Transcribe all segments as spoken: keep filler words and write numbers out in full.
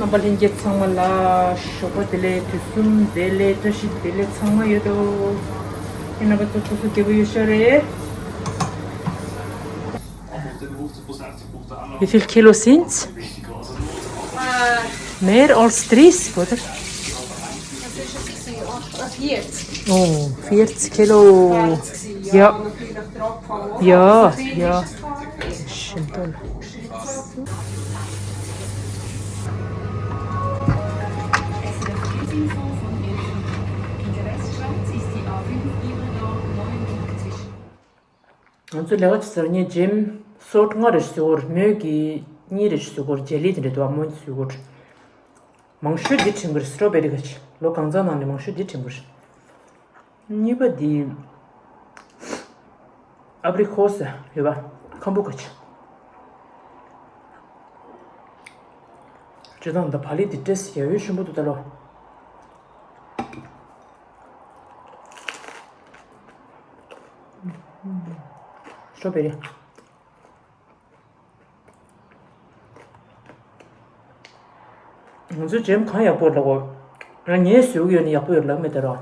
རྣམ་པ་ལྷན་རྒྱས་ཚང་མ་ལ་ཞོགས་པ་བདེ་ལེགས། དུས་གསུམ་བདེ་ལེགས། བཀྲ་ཤིས་བདེ་ལེགས། ཚང་མ་ཡོད་དོ། ཁྱེད་རྣམ་པ་ཚོ་སོ་སོ་སྐྱིད་པོ་ཡོད་ཤག་རེད། Wie viel Kilo sind's? Mehr als dreißig, oder? Oh, vierzig Kilo. Ja. Ja, ja. Stimmt. ང་ཚོ་ལས་ཀ་བྱེད་སར་ངས་ཇེམ་སོར་ལྔ་རེ་བཟོས་ཡོད། མོས་ཀྱིས་གཉིས་རེ་བཟོས་ཡོད། ཇེ་ལི་དེ་འདྲ་འདུག་ཨ། མོས་བཟོས་ཡོད། མང་ཤོས་འདི་དྲན་གྱི་རེད། སི་ཊོ་བེ་རི་ག་ཅིག་ལོ་གང་ཙམ་ནང་ནས་མང་ཤོས་འདི་དྲན་གྱི་རེད། གཉིས་པ་འདི་ཨབ་རི་ཁོ་སི་ཡོད་པ། ཁམ་བུ་ག་ཅིག་ཅི་དང་། ད་བག་ལེབ་འདི་ཏེས་ཡ་ཡོད་ཤིན་པོ་འདུག་ད་ལོ། སི་ཊོ་བེ་རི། ང་ཚོའི་ཇེམ་གང་ཡག་པོ་ལབ་གོ། ང་ངས་བཟོས་ཡོད་ནི་ཡག་པོ་ཡོད་ལབ་མེད་དེ་རོ།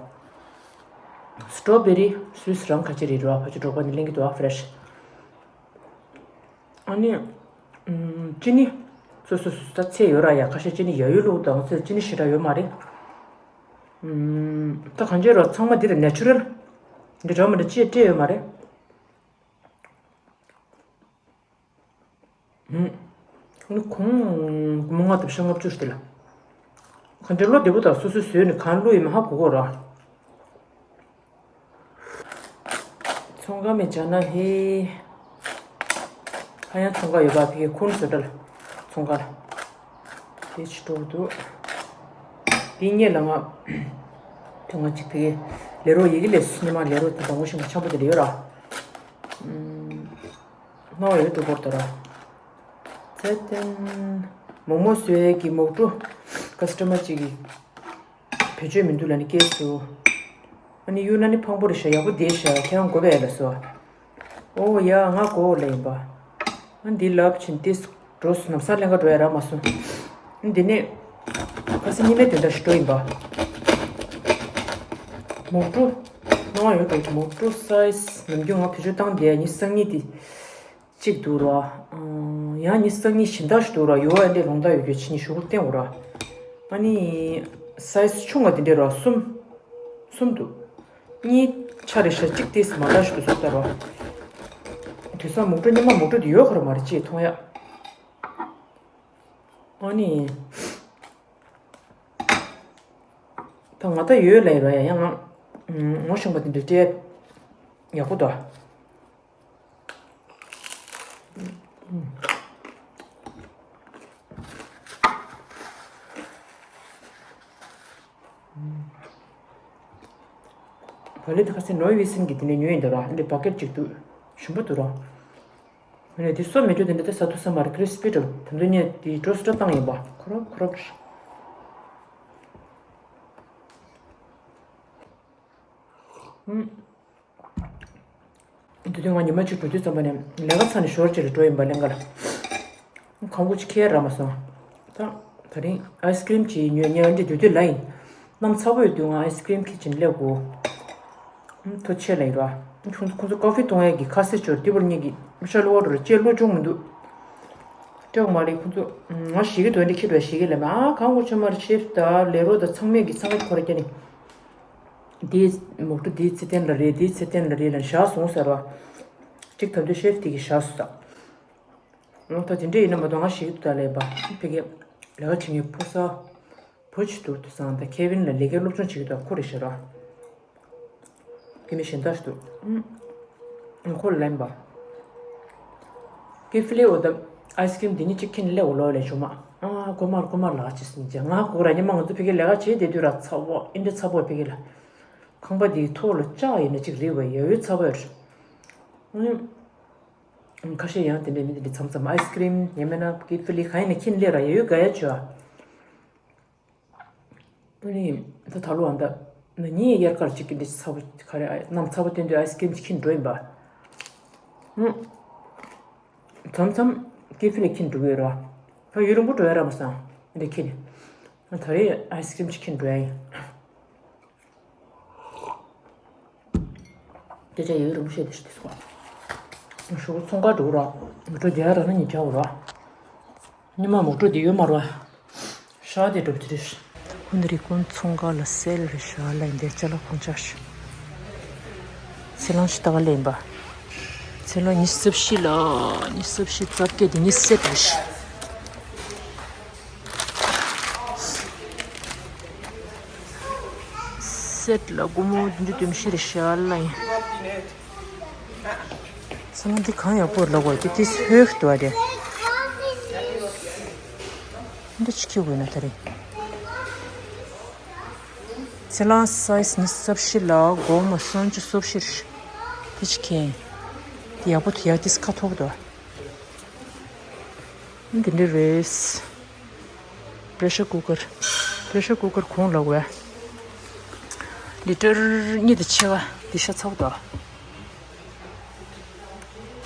སི་ཊོ་བེ་རི་སུས་རང་ཁ་ཆེ་རེད་རོ། ཕ་ཆུ་འབྲོག་པ་ནི་ལེན་གི་འདུག་ཨ། ཕེ་རེ་ཤི། ཨ་ནི། ཨུམ། ཅི་ནི། སོ་སོ་སོ་ད་ཚད་ཡོད་ར་ཡ། ཁ་ཤས་ཅི་ནི་ཡ་ཡོད་ལུགས་དང་ཚད་ཅི་ནི་ཞེ་དྲག་ཡོད་མ་རེད། ཨུམ། ད་གང་ཅི་རོ་ཚང་མ་འདི་ར་ནེ་ཆུ་རལ། འདི་འདྲ་མི་འདྲ་ཅི་སྤྲད་ཡོད་མ་རེད། ཧུམ། ཁོང་ནི་ཁོང་མོ་ལྔ་དང་ཤ་ལྔ་བཅུ་ཞིག་དེ་ལ། གང་ཅི་བློ་བདེ་པོ་དང་སོ་སོའི་བཟོས་ནས་གང་བླུགས་ཡིན་མིན་ཧ་གོ་གོ་ར། ཚོང་ཁང་མེད་བྱ་ན་ཧེ། ཧ་ཡང་ཚོང་ཁང་ཡོད་པ། ཕ་གི་ཁུན་བཟོ་གྲྭ་ལ། ཚོང་ཁང་ལ། དེ་ཕྱི་དྲོ་འདུག་དེ་སྔོན་ལ་ང་། དེ་ང་ཅིག་ཕ་གི་ལས་རོགས་ཡི་གེ་ལས་སུ་ཉི་མ་ལས་རོགས་དེ་དང་པོ་ཞིག་མ་འཆམ་པོ་དེ་ལ་ཡོད་ར། ཨུམ། སྣང་བ་ཡོད་འགྲོ་བོར་དོ་ར། ཚེ་བརྟན། མོག་མོག་བཟོས་ཀྱི་མོག་གྲུ། ཀ་སི་ཊ་མར་གཅིག་གིས་བེད་སྤྱོད་མི་འདུག་ལབ་ནས་སྐད་བཟོས། ཨ་ནི་གཡུག་ན་ནི་ཕངས་པོ་རེད་ཤག་ཡག་པོ་བསྡད་ཤག་ཁྱེད་རང་དགོས་པས་ལབ་སོང་། ཨོ་ཡ་ང་དགོས་ལབ་ཡིན་པ། ཨ་འདི་ལབ་ཕྱིན་ཏེ་འགྲོ་སོང་། ལམ་སང་ལེན་ག་འགྲོ་ཡ་རག་མ་སོང་། ཨ་འདི་ནས་ཁ་སང་ཉི་མའི་དོན་དག་ཞིག་འགྲོ་ཡིན་པ། མོག་གྲུ། སྣང་བ་ཡོད་འགྲོ། མོག་གྲུ་སའི་ཛི་ནམ་རྒྱུན་ང་བེད་སྤྱོད་བཏང་བསྡད་ཡ་ཉི་ཤུ་རྩ་གཉིས་དེ། གཅིག་འདུག་ར། ཨང་། ཡང་ཉི་ཤུ་རྩ་གཉིས་གཞན་དག་ཞིག་འདུག་ར། ཡོ་ཨ་འདྲས་ལོང་ད་ཡོད་རྒྱུ་ཕྱི་ཉིན་ཞུ་སྐུལ་བསྟན་འོ་ར། ཨ་ནི། སའི་ཛི་ཆུང་བ་དེ་འདྲས་ར་གསུམ། གསུམ་འདུག་གཉིས་ཆ་རེ་ཤ་གཅིག་ཏེས་མ་འདྲ་ཞིག་ཏུ་བཟོ་ལྟ་ར། དུས་སང་མོག་གྲུ་ཉི་མ་མོག་གྲུ་དེ་ཡོད་ཁ་ར་མ་རེད་ཅེས་མཐོང་ཡ། ཨ་ནི། ད་ང་ད་ཡོད་ལ་ཡོད་ར་ཡ་ཡང་ང་། ངོ་ཤེས་པ་དེ་འདྲས་སྤྲད་ཡག་པོ་འདུག་བག་ལེབ་དེ་ཁ་སང་ནོར་ཝེ་སན་གྱི་དེ་ནས་ཉོས་ཡིན་འདུག་ར། འདི་བ་ཀེ་ཊི་གཅིག་འདུག་ཞིམ་པོ་འདུག་ར། ངས་འདི་སོ་མེད་འགྲོ་དེ་འདྲ་ད་ཟ་ཐུབ་ས་མ་རེད། ཀི་རི་སི་པི་འདྲ་བོ། དེ་ཚོ་ངས་འདི་འགྲོ་སི་ཊར་བཏང་ཡིན་པ། ཁོ་རང་ཁོ་རང་། ཨུམ། དེ་དུས་ང་ཉི་མ་གཅིག་འགྲོ་དུས་ཙམ་པ་ནས་ལས་ཀ་ཚར་ནས་ཞོར་གཅིག་ལ་འགྲོ་ཡིན་པ་ལེན་ག་ལ། གང་གོ་ཅིག་ཁྱེར་རག་མ་སོང་། ད་ད་རིང་ཨའི་སི་ཀི་རིམ་ཅིག་ཉོས་ཉོས་འདི་དུས་དུས་ལ་ཡིན། གནམ་ཚ་པོ་ཡོད་དུས་ང་ཨའི་སི་ཀི་རིམ་ཁྱེར་ཅིག་སླེབས་དགོས། ཐུགས་ཆེ་ལ་ཡིན་ར། ཁོང་ཁོང་ཚོ་ཀོ་ཕི་འཐུང་ཡས་ཀྱི་ཁ་ཟས་ཅོར་ཏི་བོར་གཉིས་ཀྱི་མི་ཤ་ལོ་བ་རུ་ཅེ་ལོ་ཅུང་མི་འདུག་སྤྲད་མ་རེད་ཁོང་ཚོ། ང་ཞིག་གི་དོན་དེ་ཁྱེད་ར་ཞིག་གི་ལ་མ་ཨ་གང་གོ་ཆ་མ་རེད། ཤེབ་དང་ལས་རོགས་དང་ཚང་མས་ཀྱི་ཚང་མ་ཁོ་ར་སྐྱ་ནི། འདིའི་མོག་གྲུ་འདིའི་ཚེ་བརྟན་ལ་རེད། འདིའི་ཚེ་བརྟན་ལ་རེད་ལ་བཞག་སོང་ཟེར་བ། གཅིག་ད་དུང་ཤེབ་དེ་གི་བཞག་སོང་ད། ད་དེ་འདྲ་ཡིན་ན་མ་གཏོགས་ང་ཞིག་ཏུ་ད་ལས་པ་ཕ་གི་ལས་ཀ་བྱེད་མཁན་ཕོ་གསར་བུ་ཅིག་འདུག་དུ་སང་ད་ཁེ་ཝིན་ལ་ལས་ཀའི་སློབ་སྦྱོང་བྱེད་ཀྱི་འདུག་ཁོ་རེ་ཤི་ར། ཁེ་མི་གཞན་དག་ཞིག་འདུག་ཁོ་ལ་ལན་པ། ཀི་ཧྥི་ལེ་འོ་ད་ཨའི་སི་ཀི་རིམ་འདི་ཉིད་ཅིག་ཁྱེར་ནས་སླེབས་འོ་ལོ་ལས་བྱུང་མ། ཨ་ཀོ་མར་ཀོ་མར་ལགས་ཅི་སྲིད་ཅེ་ང་ཀོ་ར་ཉི་མ་ང་ཚོ་ཕ་གི་ལས་ཀ་བྱེད་བསྡད་དུས་ར་ཚ་བོ་ཨིན་འདྲ་ཚ་བོ་ཕ་གི་ལ། ཁང་པ་འདིའི་ཐོག་ལ་ལྕགས་ཡིན་ན་ཅིག་རེད་བ་ཡ་ཡོད་ཚ་བོ་རེད། ཁ་ཤས་ཡང་དེ་འདྲའི་མི་དེ་འདྲའི་མཚམས་མཚམས་ཨའི་སི་ཀི་རིམ་ཡང་མིན་ན་ཀི་ཧྥི་ལི་གང་ཡིན་ན་ཁྱེར་སླེབས་ར་ཡ་ཡོད་དགའ་ཡ་བྱོས་ཨ། ཨ་ནི་ད་ད་ལོ་ཨ་ད་ན་ནིང་དབྱར་ཁར་ཅིག་གི་འདི་ཚ་བོ་ག་རེ་ཨ་གནམ་ཚ་བོ་བསྟན་དུས་ཨའི་སི་ཀི་རིམ་ཅིག་ཁྱེར་འགྲོ་ཡིན་པ། ཧུམ། མཚམས་མཚམས་ཀི་ཧྥི་ལི་ཁྱེར་འགྲོ་གི་ཡོད་ར། ད་ཡུན་རིང་པོ་འགྲོ་ཡ་ར་མ་སོང་། འདི་ཁྱེར་ནས། ད་རེས་ཨའི་སི་ཀྲིམ་ཅིག་ཁྱེར་འགྲོ་ཡ་ཡིན། སྐད་ཆ་ཡོད་རིང་པོ་བཤད་དེ་ཤི་དེ་སོང་། ཞོགས་ཚོང་ཁང་འགྲོ་ར། མོ་ཊ་རྒྱག་ར་ན་ཉི་བྱ་འོ་ར། ཉི་མ་མོ་ཊ་དེ་ཡོད་མ་ར། ཤ་དེ་འགྲོ་དེ་རེད། ཁོང་དེ་རིགས་ཀུན་ཚོང་ཁང་ལ་སེལ་རེད་ཤག་ལ་ཡིན་དེ་ཅ་ལག་ཁོང་ཅག་ཤི། ཚེ་ལང་ཤི་ཏ་ག་ལེན་པ། ཚེ་ལང་ཉི་ཤུ་རྩ་བཞི་ལ། ཉི་ཤུ་རྩ་བཞི་རྩ་བརྒྱད་དེ་ཉི་ཤུ་རྩ་བཞི། སེཊ་ལ་སྒོར་མོ་བདུན་ཅུ་དོན་བཞི་རེད་ཤག་ལ་ཡིན། ཚང་མ་འདི་གང་ཡག་པོ་ལབ་དགོས་ཀྱི་དེ་ཧོས་འདུག་ཨ་རེད། འདི་ཅི་ཁྱེར་དགོས་ན་ད་རེད། ཚེ་ལང་སའི་ཛི་ཉི་ཤུ་རྩ་བཞི་ལ་སྒོར་མོ་སུམ་ཅུ་སོ་བཞི་རེད། དེ་ཅི་ཁྱེར། དེ་ཡག་པོ་འདུག་ཡག་དེ་ཁ་ཐོབ་འདུག་འདི་འདྲ་རེད། པེ་རེ་ཤར་ཀུ་ཀར། པེ་རེ་ཤར་ཀུ་ཀར་གོང་ལ་བས། ལི་ཊར་གཉིས་དང་ཕྱེད་ཀ་འདི་ཤ་ཚ་པོ་འདུག་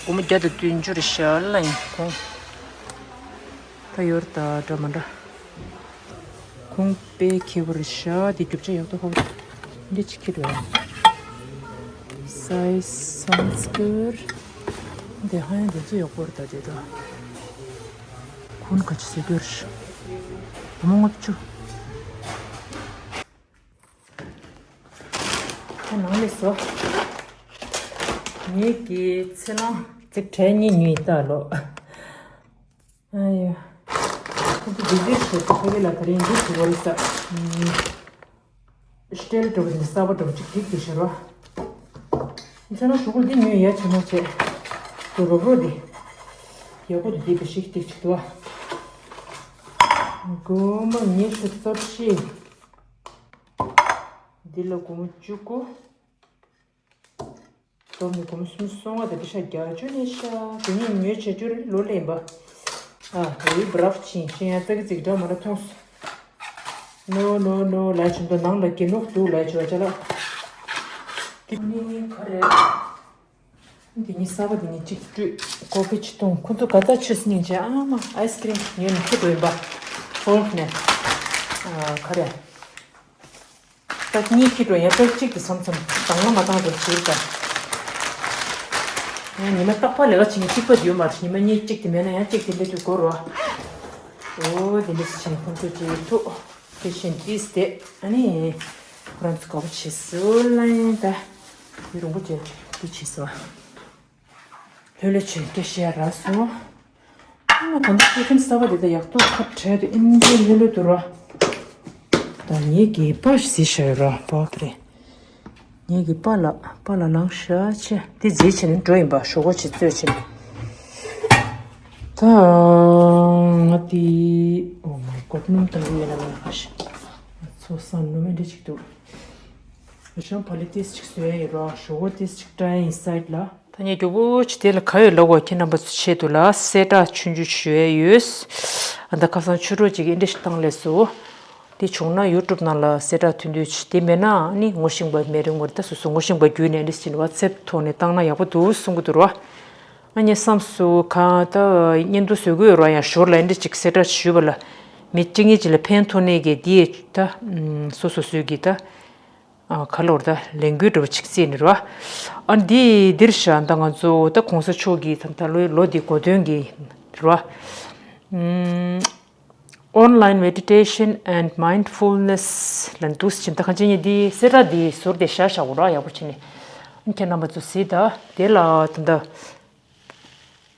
སྒོར་མོ་བརྒྱ་དང་བདུན་ཅུ་རེད་ཤག་ལ་ཡིན་གོང་། ད་ཡོར་ད་འདྲ་མ་འདྲ། གོང་དཔེ་ཁེ་བོ་རེད་ཤག་འདི་རྒྱུ་ཆ་ཡག་ཏུ་ཧོ། འདི་ཅི་ཁེ་རེད། སའི་ཛི་སམ་སྐར། འདི་ཧ་ཡང་འདི་ཚོ་ཡག་པོ་རེད་ད་དེ་ད། གོང་ག་ཅི་ཟེར་རྒྱུ་རེད། སྒོར་མོ་ལྔ་བཅུ། ཁོ་ནང་ལས་བཟོ། ངེད་ཀྱི་ཚེ་ལང་ཚིག་གྲལ་གཉིས་ཉུལ་ཡིན་ད་ལོ། ཨ་ཡ། ཁོ་ཚོ་བི་ཛི་ཞེས་ཁོ་གི་ལ་དེ་རིང་འདི་ཞུ་བ་རེད་ས། ཧྲི་ཊེལ་འགྲོ་བ་ནི་གསར་པ་འགྲོ་བ་ཅིག་སྒྲིག་དེ་ཞུ་རོ། ཚེ་ལང་ཞུ་གུ་འདི་ཉུལ་ཡ་ཆེ་མོ་བྱས། དུ་རོབ་རོ་འདི། ཡག་པོ་འདི་འདི་བི་ཞིག་སྒྲིག་ཅིག་འདུག་ཨ། སྒོར་མོ་ཉི་ཤུ་རྩ་བཞི། འདི་ལ་སྒོར་མོ་བཅུ་དགུ། སྟོང་ཉིས་སྒོར་མོ་སུམ་སོང་བ་དང་འདི་ཤ་བརྒྱད་ཅུ་ནས་ཤ་དེ་གཉིས་ཉོས་བྱ་རྒྱུ་རེད་ལོ་ལེན་པ། ཨ་དེ་བི་རབ་ཕྱིན་ཤེས་ཡ་ཙག་གི་ཙིག་འདྲ་མ་ར་མཐོང་སོང་། ནོ་ནོ་ནོ་ལ་ཆུ་འདི་ནང་ལ་གི་ནོག་འདུག་ལ་ཆུ་བ་ཅ་ལག་དེ་ནི་ག་རེད། འདི་ནི་གསར་པ་འདི་ནི་གཅིག་བཀྲུས་ཀོ་ཕི་ཆུ་འཐུང་ཁོ་ཚོ་ག་ཚ་ཆུ་སྙིང་རྗེ་ཨ་མ་ཨའི་སི་ཀི་རིམ་ཉོས་ནས་ཁྱེར་འགྲོ་ཡིན་པ། ཧོལ་ནས་ཨ་ག་རེད། ད་གཉིས་ཁྱི་འགྲོ་ཡང་པེག་གཅིག་ཏུ་བསམ་བསམ་དང་ལ་མ་བཏང་རོགས་བྱེད་དང་། ཡང་ཉི་མ་རྟག་པར་ལས་ཀ་བྱེད་མཁན་གཅིག་པ་ཡོད་མ་རེད། ཉི་མ་གཉིས་གཅིག་དེ་མེད་ན་ཡང་གཅིག་དེ་སླེབས་དུས་འགོར་བ། འོ་དེ་འདྲ་སེ་བྱས་ནས་ཁོང་ཚོས་ཅིག་ཐུག་དེ་བཞིན་ཏིས་དེ་ཨ་ནི་ཁོ་རང་ཚོ་དགའ་པོ་བྱེད་སྲོལ་ལ་ཡིན་ད། ཡུན་རིང་པོ་བྱས་དེ་བྱེད་སོང་། ལྷོད་ལྷོད་བྱས་སྐད་བཤད་རག་སོང་། ཨ་མ་ད་ལྟ་ཁྱི་ཁན་གསར་པ་དེ་དག་ཡག་ཐོག་ཁ་བྲལ་དུ་ཨིན་ཇི་ལྷོད་ལྷོད་དུ་ར། ད་ངེད་ཀྱི་པ་ཞིག་ཟིག་ཤར་ར་པ་ཀ་རེ། ངེད་ཀྱི་པ་ལ་པ་ལ་ལངས་ཤ་ཆེ་དེ་རྫིས་ཆེ་ནི་འགྲོ་ཡིན་པ་ཞོག་གོ་ཆེ་རྩོད་ཆེ་ནི། ད་ང་དེ། Oh my God སྣུམ་དང་རུ་ཡོད་ན་མེད་ན་ཁ་ཤས། ཚོ་སང་སྣུམ་མེད་འདྲ་ཅིག་འདུག་ཨ་ཞང་བ་ལི་ཏིས་ཅིག་བཟོས་ཡོད་ར་ཞོག་གོ་ཏིས་ཅིག་ཀྲ་ཡིན་སའིད་ལ། ད་ངས་མགྱོགས་པོ་ཅིག་དེ་ལ་ག་ཡོད་ལབ་དགོས་ཁྱེད་རྣམ་པ་ཚོ་ཆེད་དུ་ལ་གསལ་བསྒྲགས་ཆུང་ཆུང་ཞུ་ཡས་ཡོད། ཨ་ད་ཁ་སང་ཆུ་གྲོགས་ཅིག་གིས་འདི་འདྲ་ཞིག་བཏང་ལས་སོ། དེ་བྱུང་ན་ཡུ་ཊུབ་ནང་ལ་གསལ་བསྒྲགས་ཐོན་དུས་དེ་མེད་ན་ནི་ངོ་ཤེས་པ་མེད་རུང་ངོ་ད་སོ་སོ་ངོ་ཤེས་པ་བརྒྱུད་ནས་འདི་ཕྱིན་ཝ་ཚེབ་ཐོག་ནས་བཏང་ན་ཡག་པོ་འདུག་གསུང་གི་འདུག་ར། ཨ་ངས་བསམ་སོ་གང་ད་བརྙན་ཐུང་བཟོ་གི་ཡོད་ར་ཡང་ཞོར་ལ་འདི་འདྲ་ཅིག་གསལ་བསྒྲགས་ཞུས་པ་ལ་མི་གཅིག་གཉིས་ཅིག་ལ་ཕན་ཐོགས་ནས་གི་དེ་ད་སོ་སོ་སོས་གི་ད། ཨ་ག་ལོར་ད་ལས་འགུལ་འགྲོ་བ་ཆིག་རྩིས་ནི་རེད་བ། ཨ་འདི་འདིར་བཞག་ད་ང་ཚོ་ད་གོང་ས་མཆོག་གིས་ད་ད་ལོའི་ལོ་འདི་གོ་སྟོན་གྱི་རེད་བ། ཨམ་Online Meditation and Mindfulness ལ་འདུག་སེ་ཕྱིན་ད་གང་ཅི་ཉིད་འདི་གསལ་བསྒྲགས་འདི་ཟུར་དེ་བཞག་བཞག་གོ་ར་ཡག་པོ་བྱས་ནས་ཁྱེད་རྣམ་པ་ཚོ་གཟིགས་ད་དེ་ལ་ད་ད།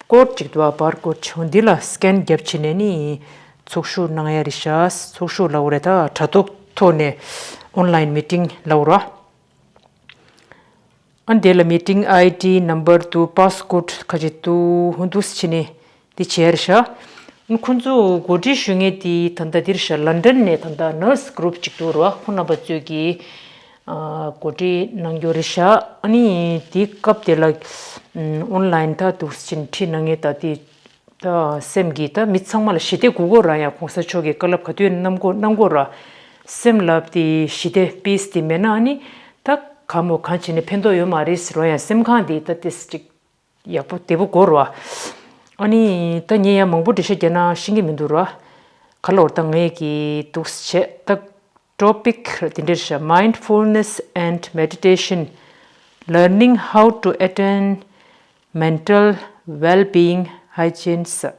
ཀོཌ་ཅིག་འདུག་ཨ་བར་ཀོཌ་ཅིག་འདི་ལ་སི་ཀེན་རྒྱབ་བྱས་ནས་ནི་ཚོགས་ཞུགས་གནང་ཡ་རེད་ཤག་ཚོགས་ཞུགས་ལབ་དགོས་རེད་ད་དྲ་ཐོག་ཐོག་ནས་ཨོན་ལའིན་མི་ཊིང་ལབ་དགོས་ར། ཨ་འདི་ལ་མི་ཊིང་ཨའི་ཌི་ནམ་བར་འདུག་པཱ་སི་ཀོཌ་ཁ་ཅིག་འདུག་ཧུན་འདུག་སེ་བྱས་ནས་འདི་བྱས་ཡ་རེད་ཤག་ཁོང་ཚོ་གོ་སྒྲིག་ཞུ་མཁན་དེ་ད་ལྟ་འདིར་ཤག་ལན་ཌན་ནས་ད་ལྟ་ནར་སི་གུ་རུབ་ཅིག་འདུག་ར་ཁོང་རྣམ་པ་ཚོས་ཀྱིས། ཨ་གོ་སྒྲིག་གནང་རྒྱུ་རེད་ཤག་ཨ་ནི་དེའི་སྐབས་དེ་ལ་ཨོན་ལའིན་ད་འདུག་སེ་ཁྲིད་གནང་མཁན་ད་དེ་ད་སེམས་ཀྱི་ད་མི་ཚང་མ་ལ་ཞི་བདེ་དགོས་ཀྱི་རེད་ཡ། གོང་ས་མཆོག་གིས་བཀའ་སློབ་ག་དུས་གནང་དགོས་གནང་དགོས་རེད། སེམས་ལ་དེ་ཞི་བདེ་པིས་དེ་མེད་ན་ཨ་ནི་ད་གང་མོ་གང་བྱས་ནས་ཕན་ཐོགས་ཡོད་མ་རེད་ཟེར་རོ་ཡ། སེམས་ཁམས་དེ་ད་དེ་ཅིག་ཡག་པོ་བདེ་པོ་དགོས་རེད་བ། ཨ་ནི་ད་ངས་ཡང་མང་པོ་འགྲེལ་བཤད་རྒྱག་ན་ཤེས་ཀྱི་མི་འདུག་ར། ག་ལོར་ད་ངས་ཀྱི་འདུག་བྱས་ད་topic་དེ་འདྲ་རེད་ཤག Mindfulness and Meditation, Learning How to Attain Mental Well-being Hygiene ཟེར།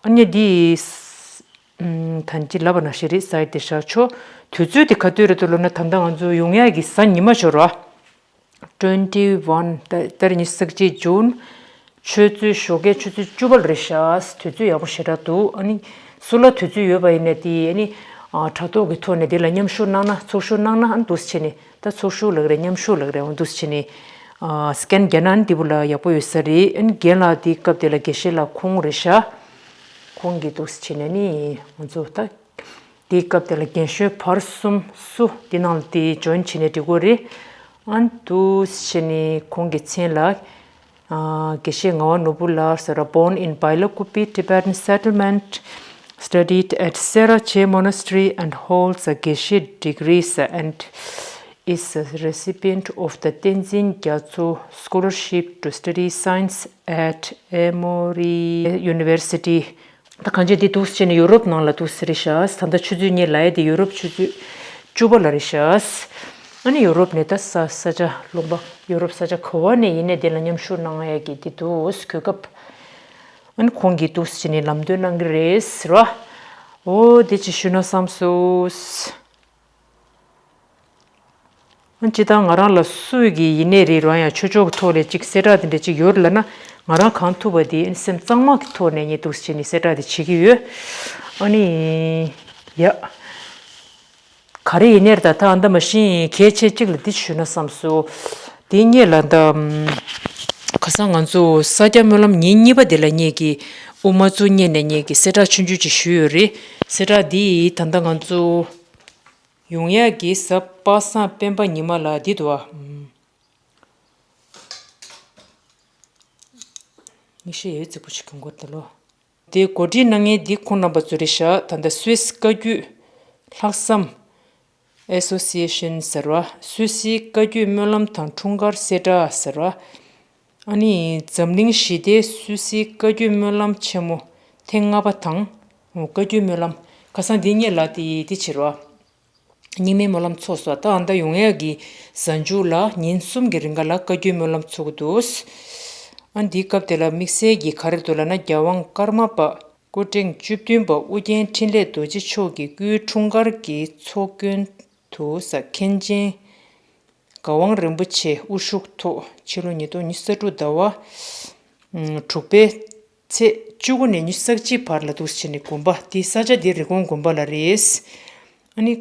ཨ་ནི་འདི་ད་ཅི་ལབ་པ་ནང་བཞིན་རེད་ཟེར་དེ་ཤག་ཆོ། དུས་ཚོད་དེ་ག་དུས་རེད་འདུག་ལབ་ན་ད་ལྟ་ང་ཚོ་ཡོང་ཡག་གི་གཟའ་ཉི་མ་ཞོར་བ། twenty one ད་ད་རེས་ཉི་ཤུ་རྩ་གཅིག་June། ཆུ་ཚོད་ཞོགས་ཀའི་ཆུ་ཚོད་བཅུ་པ་ལ་རེད་ཤག་དུས་ཚོད་ཡག་པོ་ཞེ་དྲག་འདུག་ཨ་ནི་སུ་ལ་དུས་ཚོད་ཡོད་པ་ཡིན་ན་དེ་ཨ་ནི་ཨ་དྲ་ཐོག་གི་ཐོག་ནས་དེ་ལ་མཉམ་ཞུགས་གནང་ན་ཚོགས་ཞུགས་གནང་ན་ཨ་ནི་འདུག་སེ་བྱས་ནས་ད་ཚོགས་ཞུགས་ལབ་ཀྱི་རེད། མཉམ་ཞུགས་ལབ་ཀྱི་རེད། འོ་འདུག་སེ་བྱས་ནས་ཨ་སི་ཀེན་རྒྱག་ན་ཨ་ནི་དེ་བུ་ལ་ཡག་པོ་ཡོད་ས་རེད། ཨ་ནི་རྒན་ལགས་དེའི་སྐབས་དེ་ལ་དགེ་བཤེས་ལགས་ཁོང་རེད་ཤག་ཁོང་གིས་འདུག་སེ་བྱས་ནས་ཨ་ནི་ང་ཚོ་ད། དེའི་སྐབས་དེ་ལ་རྒན་གཞོན་བར་གསུམ་སུ་དེ་ནང་ལ་དེ་join་བྱས་ནས་འགྲིག་གི་རེད། ཨ་ནི་འདུག་སེ་བྱས་ནས་ཁོང་གི་མཚན་ལ་ཨ་དགེ་བཤེས་ངག་དབང་ནོར་བུ་ལགས་ཟེར་བ། Born in Bailakupi, Tibetan settlement, studied at Sera Je Monastery and holds a Geshe degree and is a recipient of the Tenzin Gyatso Scholarship to Study Science at Emory University. ད་གང་ཅི་འདི་འདུག་སེ་བྱས་ནས་ཡུ་རོབ་ནང་ལ་འདུག་སེ་རེད་ཤག་ད་ལྟ་ཆུ་ཚོད་གཉིས་ལ་ཡ་དེ་ཡུ་རོབ་ཆུ་ཚོད་བཅུ་པ་ལ་རེད་ཤག་ཨ་ནི་ཡུ་རོབ་ནས་ད་ས་ས་ཆ་ལུང་པ་ཡུ་རོབ་ས་ཆ་ག་བ་ནས་ཡིན་ནའི་དེ་ལ་མཉམ་ཞུགས་གནང་ཡ་གི་དེ་འདུག་གོ་སྐབས། ཨ་ནི་ཁོང་གིས་འདུག་སེ་བྱས་ནས་ལམ་སྟོན་གནང་གི་རེད་ཟེར་བ། འོ་དེ་ཅིག་ཞུས་ན་བསམ་སོང་། སྤྱིར་བཏང་ང་རང་ལ་སུས་ཀྱིས་ཡིན་ནའི་རེད། རང་ཡང་ཆོས་ཕྱོགས་ཀྱི་ཐོག་ལ་ཅིག་གསལ་བསྒྲགས་དེ་འདྲ་ཅིག་ཡོད་ལབ་ན་ང་རང་གང་ཐུབ་པ་དེ་སེམས་གཙང་མ་གི་ཐོག་ནས་ངས་འདུག་སེ་བྱས་ནས་གསལ་བསྒྲགས་དེ་བྱེད་ཀྱི་ཡོད། ཨ་ནི། ཡ། ག་རེ་ཡིན་ནའི་རེད། ད་ལྟ་ཨ་འདྲ་མ་ཤེས་གལ་ཆེ་གཅིག་ལ་འདི་ཞུས་ན་བསམ་སོང་། དེ་སྔོན་ལ་ད་ཁ་སང་ང་ཚོ་ས་སྐྱ་སྨོན་ལམ་ཉིན་གཉིས་པ་དེ་ལ་ངེད་ཀྱིས་དབུ་མ་ཚུགས་སྔོན་ནས་ངེད་ཀྱིས་གསལ་བསྒྲགས་ཆུང་ཆུང་ཅིག་ཞུས་ཡོད་རེད། གསལ་བསྒྲགས་འདི་ད་ལྟ་ང་ཚོ། ཡོང་ཡག་གི་གཟའ་པ་སངས་སྤེན་པ་ཉི་མ་ལ་འདི་འདུག་ཨ། མིག་ཤེལ་ཡོད་རྫིག་པོ་ཞིག་གྱོན་དགོས་ད་ལོ། དེ་གོ་སྒྲིག་གནང་མཁན་འདི་ཁོང་རྣམ་པ་ཚོ་རེད་ཤག་ད་ལྟ་སུད་སི་བཀའ་བརྒྱུད་ལྷག་བསམ་Association་ཟེར་བ། སུད་སིའི་བཀའ་བརྒྱུད་སྨོན་ལམ་དང་འཁྲུངས་སྐར་གསལ་བསྒྲགས་ཟེར་བ། ཨ་ནི་འཛམ་གླིང་ཞི་བདེའི་སུད་སིའི་བཀའ་བརྒྱུད་སྨོན་ལམ་ཆེན་མོ་ཐེངས་ལྔ་པ་དང་། བཀའ་བརྒྱུད་སྨོན་ལམ་ཁ་སང་འདི་སྔོན་ལ་དེ་དེ་ཕྱིར་བ། རྙིང་མའི་སྨོན་ལམ་ཚོགས་སོ། ད་ཨ་ད་ཡོང་ཡག་གི་གཟའ་མཇུག་ལ་ཉིན་གསུམ་གྱི་རིང་ག་ལ་བཀའ་བརྒྱུད་སྨོན་ལམ་ཚོགས་ཀྱི་འདུག་ཨ་འདིའི་སྐབས་དེ་ལ་དམིགས་བསལ་གྱི་ག་རེ་འདུག་ལབ་ན། རྒྱལ་དབང་ཀརྨ་པ་སྐུ་ཕྲེང་བཅུ་བདུན་པ་ཨུ་རྒྱན་འཕྲིན་ལས་རྡོ་རྗེ་མཆོག་གི་སྐུའི་འཁྲུངས་སྐར་གྱི་ཚོགས་མགོན་དུ་ས་མཁན་ཆེན་དགའ་དབང་རིན་པོ་ཆེ་དབུ་བཞུགས་ཐོག་ཕྱི་ལོ་ཉིས་སྟོང་ཉི་ཤུ་རྩ་དྲུག་ཟླ་བ་དྲུག་པའི་ཚེས་བཅུ་དགུ་ནས་ཉི་ཤུ་རྩ་གཅིག་བར་ལ་འདུག་སེ་བྱས་ནས་དགོན་པ་འདི་ས་ཆ་འདི་རི་ཀོན་དགོན་པ་ལ་རེད། ཨ་ནི་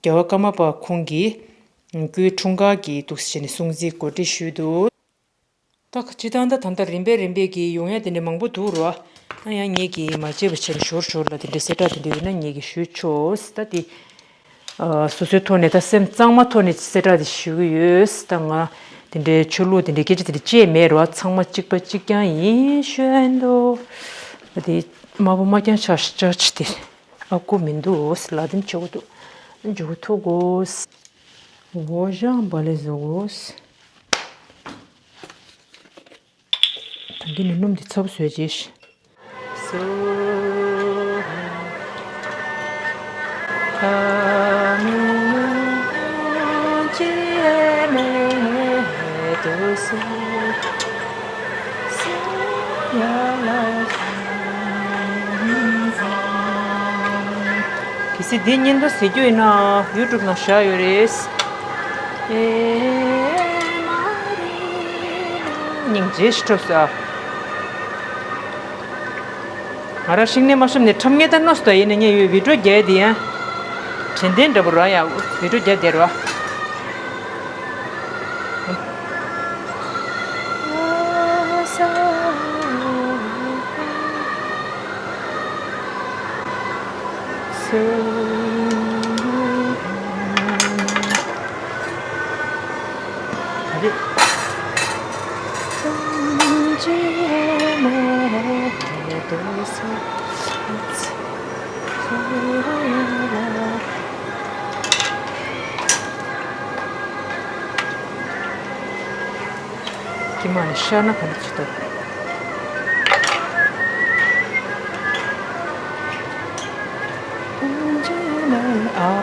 རྒྱལ་བ་ཀརྨ་པ་ཁོང་གིས་སྐུའི་འཁྲུངས་སྐར་གྱི་འདུག་སེ་བྱས་ནས་སྲུང་བརྩི་གོ་སྒྲིག་ཞུས་འདུག་ད་སྤྱིར་བཏང་ད་ད་ལྟ་རིམ་པས་རིམ་པས་ཀྱི་ཡོང་ཡ་དེ་འདྲ་མང་པོ་འདུག་རོ། ཨ་ཡང་ངེད་ཀྱིས་མ་བརྗེད་པ་བྱས་ནས་ཞོར་ཞོར་ལ་དེ་འདྲའི་གསལ་བསྒྲགས་དེ་འདྲ་ཡོད་ན་ངེད་ཀྱིས་ཞུས་ཆོག་ད་དེ། ཨ་སོ་སོའི་ཐོག་ནས་ད་སེམས་གཙང་མ་ཐོག་ནས་གསལ་བསྒྲགས་དེ་ཞུ་གི་ཡོད། ད་ང་དེ་འདྲའི་ཆོས་ལུགས་དེ་འདྲའི་སྐད་ཆ་དེ་འདྲ་ཅེས་མེད་རོ། ཚང་མ་གཅིག་པ་གཅིག་རྐྱང་ཡིན་ཞུ་ཡ་ཡིན་དོ། ད་དེ་དམར་པོ་དམར་རྐྱང་ཆགས་ཆགས་ཆི་དེ་ཨ་ཁུ་མི་འདུག་ལ་དེམ་ཆེ་བོ་འདུག་འཇུག་ཐུག་གོ། འོ་ཞང་བ་ལེ་བཟོ་གོ། ད་འདི་ནི་སྣུམ་འདི་ཚ་པོ་བཟོས་རྗེས། གལ་སྲིད་འདི་བརྙན་ཐུང་གཟིགས་རྒྱུ་ཡིན་ན་ཡུ་ཊུབ་ནང་བཞག་ཡོད་རེད། སྙིང་རྗེ་ཞིག་འཁྲབ་ས། ང་རང་ཤིང་ནས་མ་བཤམས་ནས་ཁྲམ་ངེས་ད་ནོ་སྟོ་ཡིན་ན་ངས་ཡོད་བི་ཌིའོ་རྒྱག་དེ་ཡང་། དྲན་རྟེན་འདྲ་པོ་ར་ཡང་བི་ཌིའོ་རྒྱག་དེ་ར། ཀྱི་མ་ནི་ཤར་ན་ག་འདྲ་ཅིག་འདུག་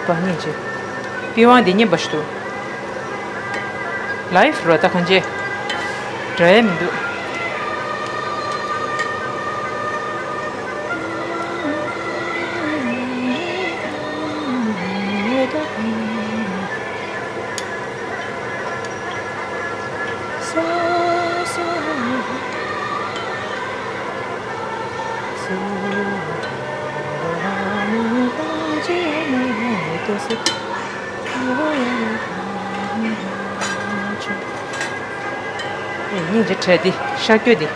པ་སྙིང་རྗེ། པི་ཝང་འདི་སྙན་པ་ཞིག་འདུག་ལའིབ་རོ་ད་གང་བྱེད། འདྲ་ཡ་མི་འདུག་སྙིང་རྗེ་བྲལ་ཏེ་ཤར་སྐྱོད་དེ།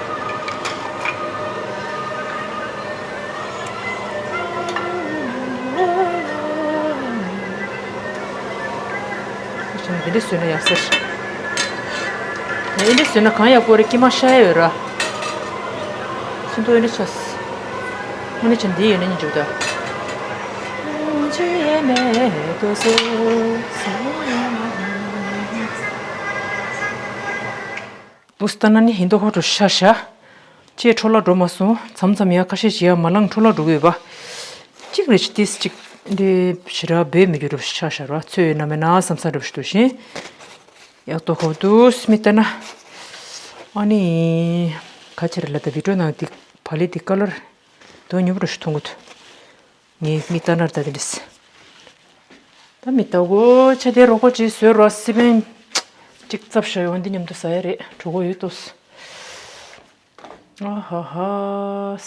འདི་འདྲ་བཟོས་ན་ཡག་ས་རེད། འདི་འདྲ་བཟོས་ན་གང་ཡག་པོ་རེད། སྐྱེས་མ་ཤ་ཡ་ཡོད་ར། ཁྱི་མདོག་འདི་འདྲ་ཆགས། དངོས་གནས་ཆ་འདི་ཡོད་ན་སྙིང་རྗེ་པོ་འདུག་པུ་སྟ་ན་ནི་ཧིན་དུ་ཧོ་ཏོ་ཤ་ཤ། ཅེས་འཕྲོ་བརླག་འགྲོ་མ་སོང་། མཚམས་མཚམས་ཡང་ཁ་ཤས་ཤིག་ཡང་མ་ལངས་འཕྲོ་བརླག་འགྲོ་གི་ཡོད་པ། གཅིག་རེ་ཞིག་ཏིས་གཅིག་འདི་ཞེ་དྲག་འབོད་མི་རྒྱུ་རུ་ཤ་ཤ་ར་ཚོད་ཡོད་ན་མེད་ན་བསམ་ས་རུ་ཞིག་འདུག་བཞིན། ཡག་ཏོ་ཧོ་ཏུ་སྨི་ལྟ་ན། ཨ་ནི། ཁ་ཆེར་ལ་ད་བི་ཀྲོ་ནང་འདི་བ་ལི་འདི་ཀ་ལར་དོ་ཉུབ་རུ་ཞིག་མཐོང་གི་འདུག་ངས་མིག་ལྟ་ན་ད་དེ་འདྲས། ད་མི་ལྟ་གོ་ཆ་དེ་རོགས་པ་ཅིག་བཟོས་རོགས་སི་པན་གཅིག་བཙབ་བཞག་ཡོང་འདི་མཉམ་དུ་ཟ་ཡ་རེད། གྲོད་ཁོག་ཡོད་ཏོ། ཨ་ཧ་ཧ།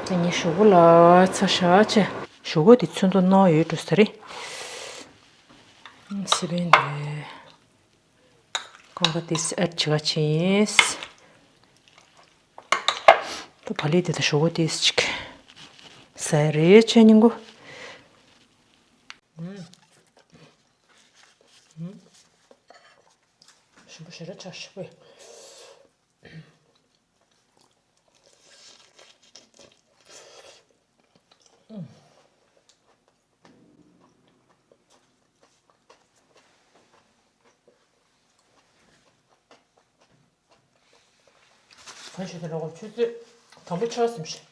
དེ་ནི་ཞོག་ཁོག་ལ་ཚ་ཤ་ཆེ། ཞོག་ཁོག་དེ་ཚོན་མདོག་ནག་ཡོད་འགྲོ་ས་རེད། སི་པན་དེ། ཁོང་ཁ་ཏིས་ཨེ་ཆི་ག་ཆིས། ད་བ་ལི་དེ་ད་ཞོག་ཁོག་ཏིས་ཅིག་ཟ་རེ་ཆེ་ཉིན་གོ། ཞིམ་པོ་ཞེ་དྲག་ཆགས་ཞིམ་པོ། གང་ཞིག་དེ་ལོག་ཆུ་ཚོད་དང་པོ་ཆགས་ཟིན་ཞིང་